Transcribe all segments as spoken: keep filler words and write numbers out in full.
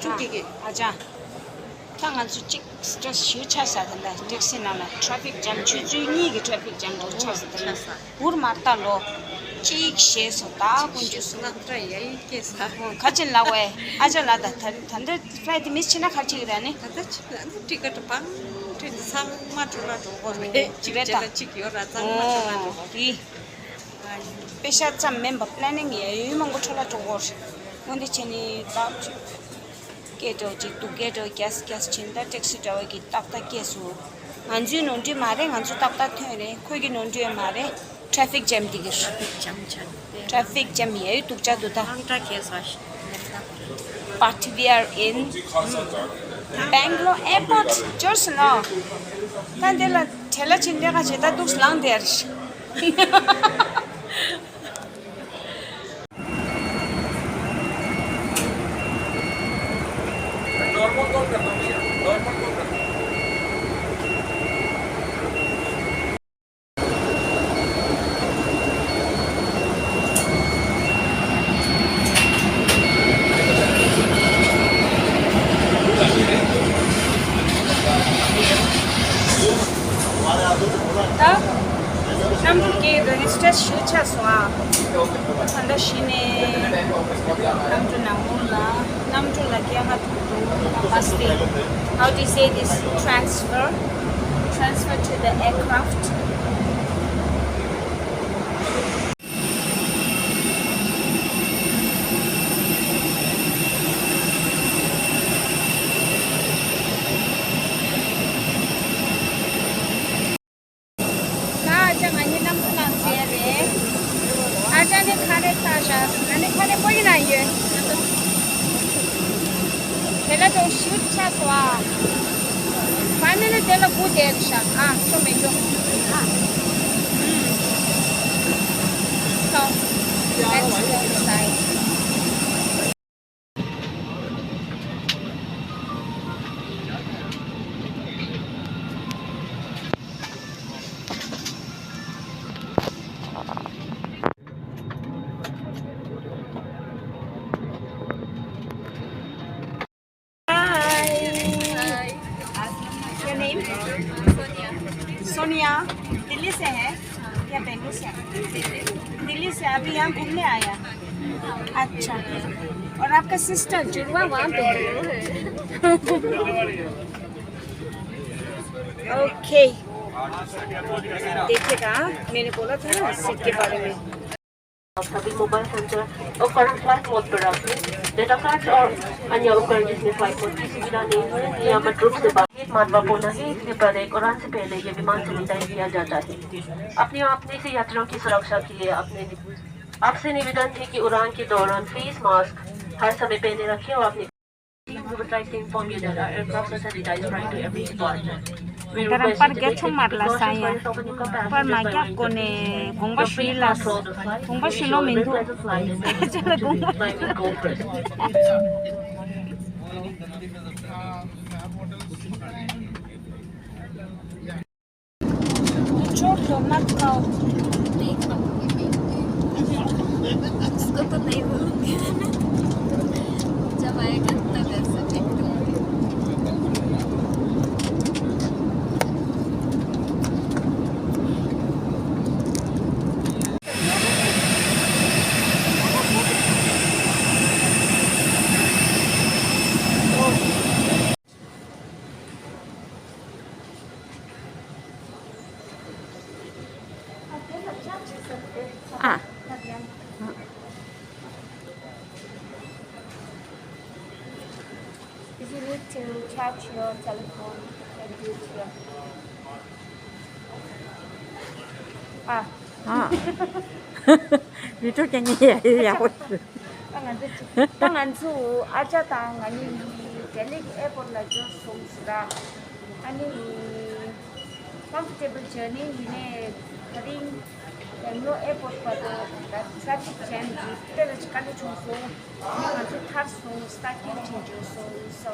ཅུ་ཀི་ཀི། ཨ་ཅག་ད་ང་ཚོ་གཅིག་སི་ཊེ་རེ་སི་ཞེ་པོ་ཆགས་ས་དེ་འདྲ། ཊེག་སི་ནང་ལ་ཊེ་ཕིག་ཇམ། ཆུ་ཚོད་གཉིས་ཀྱི་ཊེ་ཕིག་ཇམ་འདྲ་ཆགས་ས་དེ་འདྲ། འུར་མ་ལྟ་ལོ། གཅིག་ཞེས་སོ། ད་ཀུན་སྤྱོད་སུ། ང་ཏྲ་ཡ་ཡི་སྐད་ས། ཁ་ཅིག་ལབ་བས། ཨ་ཅག་ལ་ད་ད་ད་འདྲ་ཕ་ལའི་ཊི་མིས་བྱས་ན་ག་རེ་བྱེད་ཀྱི་རེད་ནི། ད་ལྟ་ཅིག་ཨ་ནི་ཊི་ཀེ་ཊི་བང་ཁྲིད་དེ་ཚང་མ་འགྲོ་ལ་འགྲོ་གོ་རེད། གཅིག་རེད་ད། རྗེས་ལ་གཅིག་ཡོད་ར། ཚང་མ་འགྲོ་ལ་འགྲོ་གོ་རེད། དེ་པེ་ཤ་ཙམ་མིན་པ་པི་ལེ་ནིང་ཡ་ཡོད་མང་པོ་འཕྲོ་བརླག་འགྲོ་གོ་རེད། འོན་ཏེ་བྱས་ནི་ད་སྐད་འགྲོ་གཅིག་སྡུག་སྐད་འགྲོ་རྒྱག་རྒྱག་བྱས་ད་ཊེག་སི་ཌ་རའི་ཝར་གྱིས་ཏག་ཏག་སྐྱེལ་སོང་། ང་ཚོའི་ནོར་འཁྲུལ་མ་རེད། ང་ཚོ་ཏག་ཏག་ཐོན་རེད། ཁོས་ཀྱི་ནོར་འཁྲུལ་མ་རེད། ཊེ་ཕིག་ཇམ་འདི་གིས། ཊེ་ཕིག་ཇམ་ཆགས་ཏེ། ཊེ་ཕིག་ཇམ་ཡ་ཡོད་སྡུག་ཅག་འདུག་ད། ཨང་ཏྲ་ཁེ་ས་ཤི། But we are in Bangalore airport. འབྱོར་སོང་ལོ། ད་འདི་ལ་བྲེལ་ལ་ཕྱིན་འདྲེ་ཁ་བྱེད་ད་འདུག་ལངས་བསྡད་རེད། ད་གནམ་གྲུ་སྐྱེལ་དུས་ནི་སི་ཊེ་རེ་སི་ཞེ་པོ་ཆགས་སོང་ཨ། ད་ལྟ་གཞི་ནས་གནམ་གྲུ་ནང་ལོགས་ལ། གནམ་གྲུ་ལ་སྐྱེལ་མ་ཐུབ་འདུག་ད་བ་སི་ཊི། How do you say this? Transfer? Transfer to the aircraft. ད་ཨ་ཅག་ང་གཉིས་གནམ་གྲུ་ནང་འཛུལ་རེད། ཨ་ཅག་ནི་ཁ་རས་བཏགས་བཞག་ང་ནི་ཁ་རས་པོ་ཡི་ནང་ཡོད། དེ་ལ་ཅུང་ཞིབ་ཆགས་སོང་ཨ། ཕ་ནི་ནི་དེ་ལ་སྒུག་བསྡད་ཤག་ཨ་ཅོ་མེད་ཅོ། ཨ། So, let's go inside. Hi. Your name? Sonia. Delhi से है या बेंगलुरु से? दिल्ली से। अभी यहाँ घूमने आया। अच्छा। और आपका सिस्टर जुड़वा वहाँ पे है। ओके। देखिएगा, मैंने बोला था ना सीट के बारे में। सभी मोबाइल सेंसर उपकरण फ्लाइट मोड पर रखें। डेटा कार्ड और अन्य उपकरण जिसमें फ्लाइट मोड की सुविधा नहीं है, नियमित रूप से बाहर महत्वपूर्ण है, इसलिए प्रत्येक उड़ान से पहले ये विमान सैनिटाइज किया जाता है। अपने और अपने से यात्रियों की सुरक्षा के लिए अपने, आपसे निवेदन है कि उड़ान के दौरान फेस मास्क हर समय पहने रखें और अपने We would like to inform you that our aircraft are sanitized prior to every departure. We request you to take precautions by yourself and your companions by wearing your face mask. Your face mask throughout the flight. We wish you a very pleasant flight and continue to fly with comfort. चोट तो मत खाओ। नहीं खाऊंगी मैं। उसको तो नहीं बोलूंगी। जब आएगा तब ऐसे फेंक दूंगी। Ah. If you need to charge your telephone, you can do it here. Ah. Ah. ཡུ་ཊུབ་ཀྱི་ངའི་ཡ་ཡི་ཡག་པོ་ཞུ། ད་ང་ཚོ་ད་ང་ཚོ་ཨ་ཅག་དང་ང་གཉིས་ལྡི་ལི་གི་ཨེར་པོར་ལ་འབྱོར་སོང་ཟེར་ར། ཨ་ནི་comfortable journey ཡིན་ནའི་དེ་རིང་སྦེང་ལོར་ཨེར་པོར་བར་དུ་ད་ཊ་རེ་ཕིག་ཇེམ་གྱིས་དཔེ་ལ་ཅིག་དཀའ་ལས་བྱུང་སོང་། ཨ་ནི་ང་ཚོ་ཐར་སོང་། སྟག་ཀིལ་ཁྲིར་འབྱོར་སོང་། སོ།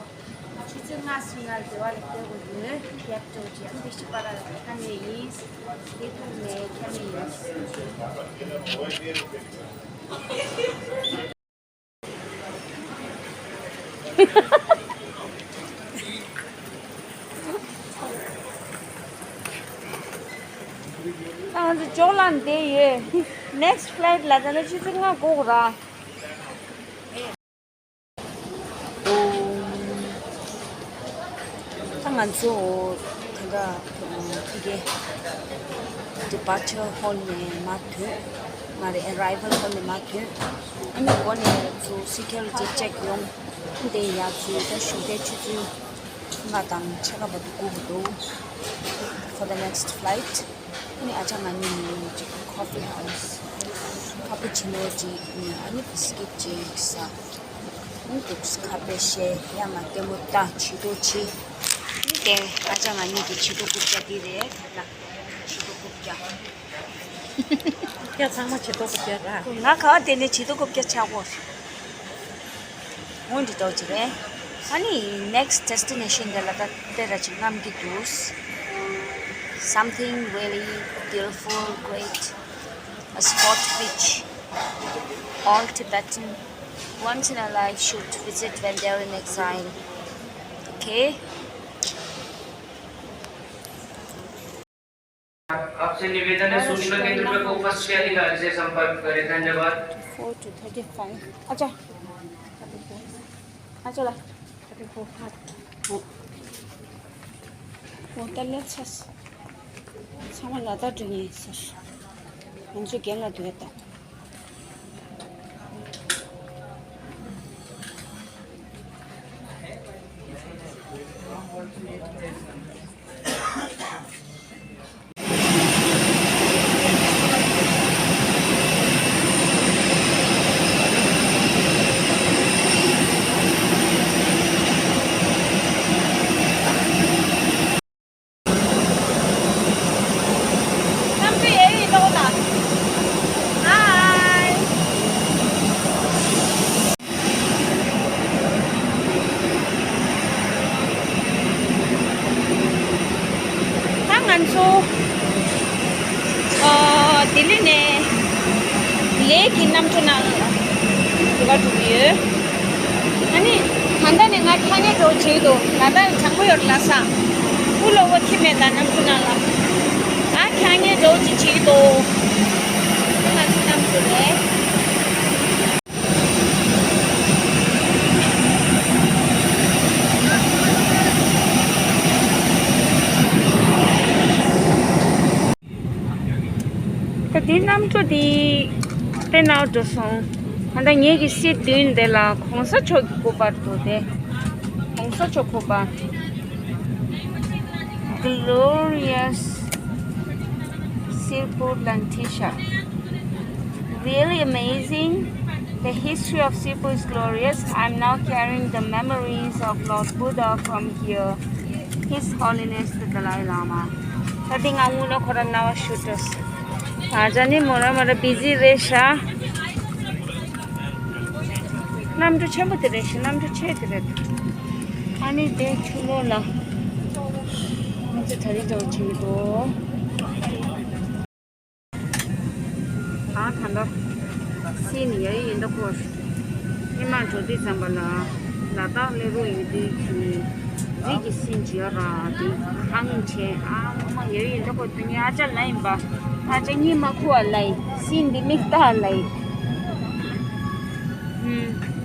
ཆུ་ཚོད་ལྔ་སུ་ལྔ་རེ་བ་ལ་སྡོད་དགོས་ཡོད། རྒྱབ་འགྲོ་རྒྱབ་འདི་ཤི་པ་ར་ཁ་ནས་ཡིན། སྡེ་ཐུག་ནས་ཁ་ནས་ཡིན། ང་ཚོ་ཇོག་ལ་བསྡད་ཡོད། Next flight ལ་ད་ནི་ཆུ་ཚོད་ལྔ་འགོར་གི་ར། ད་ང་ཚོ་ད་ལྟ་ཕ་གི་departure hall ནས་མར་ཐོན། མ་རེད། Arrival hall ནས་མར་ཐོན། ཨ་ནི་འགོ་ནས་ཚུར་security check ཡོང་། དེ་ཡར་ཚུར་ད་གཞུག་གི་ཆུ་ཚོད་ལྔ་དང་ཕྱེད་ཀ་བར་དུ་སྒུག་དགོས་འདུག for the next flight. ཨ་ནི་ཨ་ཅག་ང་གཉིས་ནི་ཅིག་coffee house, cappuccino ཅིག་ཉོས། ཨ་ནི་biscuit ཅིག་ཟ། ཨ་ནི་འདུག་ཁ་ཕྱེ་བཤད། ཡ་མ་ལྟད་མོ་ལྟ། བྱི་དོར་བྱེད། ཨ་ནི་དེ་ཨ་ཅག་ང་གཉིས་ཀྱི་བྱི་དོར་རྐུབ་བཀྱག་འདི་རེད་ལ། བྱི་དོར་རྐུབ་བཀྱག་ཡ་ཚང་མ་བྱི་དོར་རྐུབ་བཀྱག་ར། ང་ག་བ་དེ་ནས་བྱི་དོར་རྐུབ་བཀྱག་ཆགས་པོ། འོན་ཏེ་ཏོག་ཅིག་རེད། ཨ་ནི་next destination དེ་ལ་ད་དེ་ར་ཅིག་རྔམ་གྱི་འདུག Something really beautiful, great, a spot which all Tibetan once in a life should visit when they're in exile. Okay? आपसे निवेदन है, सूचना केंद्र पे को उपस्थित अधिकारी से संपर्क करें। धन्यवाद। Four to thirty five. अच्छा। अच्छा ला। Thirty four. འོ། ད་ལེ་ཚ། ཚང་མ་ལ་ད་འགྲོ་ངེས་ཟེར། ང་ཚོ་རྒན་ལ་སྡོད་ད། ད་ང་ཚོ་ཨ་ལྡི་ལི་ནས་ལས་ཀྱི་གནམ་གྲུ་ནང་ལ་འགྲོ་ག་འགྲོ་གི་ཡོད། ཨ་ནི་ད་ལྟ་ནས་ང་ཁྱང་ངེ་འགྲོ་བྱེད་དོ། ད་ལྟ་གྲང་མོ་ཡོད་ལ་ས། སྐུ་ལོ་བ་ཁྱི་མེད་ད་གནམ་གྲུ་ནང་ལ། ཨ་ཁྱང་ངེ་འགྲོ་ཅི་བྱེད་དོ། ང་ཚོ་གནམ་གྲུ་ནས། ད་དེ་གནམ་གྲུ་དེ་དཔེ་ནག་འགྲོ་སོང་། ད་ལྟ་ངེད་ཀྱི་སི་མདུན་དེ་ལ་གོང་ས་མཆོག་གི་སྐུ་པར་འདུག་སྟེ། གོང་ས་མཆོག་སྐུ་པར། Glorious Sirpur Lantisha. Really amazing. The history of Sirpur is glorious. I'm now carrying the memories of Lord Buddha from here. His Holiness the Dalai Lama. ད་དེ་ང་དངུལ་ལ་ཁོ་ར་ན་བ་ཤུ་ཏོས། ཨ་ཅག་ནི་མོ་ར་མོ་ར་བི་ཟི་རེད་ཤག་གནམ་གྲུ་ཆེན་པོ་དེ་རེད་ཤག་གནམ་གྲུ་ཆེ་དེ་རེད། ཨ་ནི་དེ་ཆུ་ལོག་ལ། ང་ཚོ་ད་རེས་འགྲོ་ཆེན་པོ། ཨ་ད་ལྟ་སི་ནི་ཡ་ཡིན་ད་ཁོ། ཉི་མ་འགྲོ་དུས་ཙམ་པ་ལ་ལ་དྭགས་སླེབས་རོགས་ཡོད་དུས་ཀྱི་རི་གི་སི་ཇི་ཡ་ར་དེ་གང་བྱས། ཨ་མ་ཡ་ཡིན་ད་ཁོ་དེ་ནི་ཨ་ཅག་ལ་ཡིན་པ། ཨ་ཅག་གཉིད་མ་ཁུག་པ་ལ་ཡིན། སི་འདི་མིག་ལྟ་ལ་ཡིན། ཧུམ།